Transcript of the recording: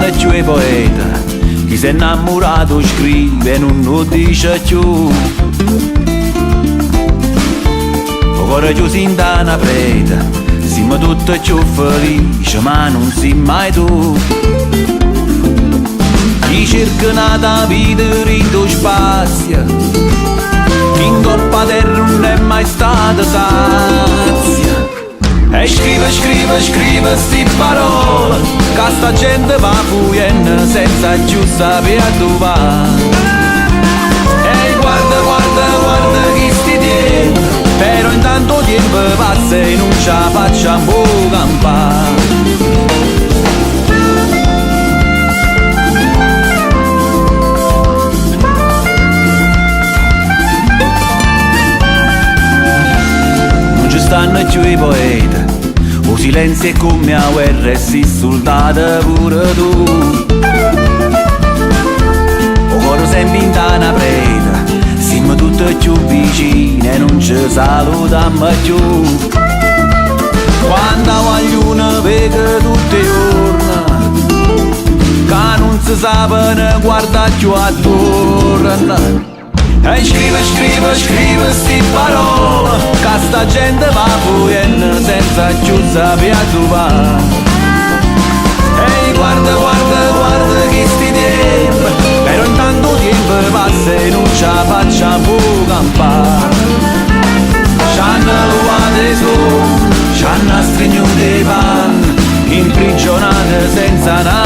stanno cchiù 'e poeti, chi s'è 'nnammurato scrive e nun 'o dice cchiù. 'O core chiuso 'int' 'a na preta, simmo tutte cchiù felice, ma nun si mai tu. Chi cerca n'ata vita dint' 'o spazio, chi 'ncopp' 'a terra nun è mai stato sazio. E scrive, scrive, scrive sti parole, ca sta gente va fujenno senza cchiù sapè addò va. E guarda, guarda, guarda chisti tiemp, però intanto 'o tiempo passa e nun ce 'a facciamo campà. Nun ce stanno cchiù 'e poeti, 'o silenzio è come 'a guerra e si soldato pure tu. 'O core sempe 'int' 'a na preta, simmo tutte cchiù vicine e nun ce salutammo cchiù. Quanta guagliune veco tutt' 'e juorne, ca nun se sapeno guardà cchiù attuorno. E scrive, scrive, scrive sti parole, ca sta gente va fujenno senza cchiù sapè addò va. E guarda, guarda, guarda chisti tiemp, però intanto 'o tiempo passa e nun ce 'a facciamo campà. C'hanno luato 'e sole, c'hanno astrignuto 'e panne, imprigionate senza na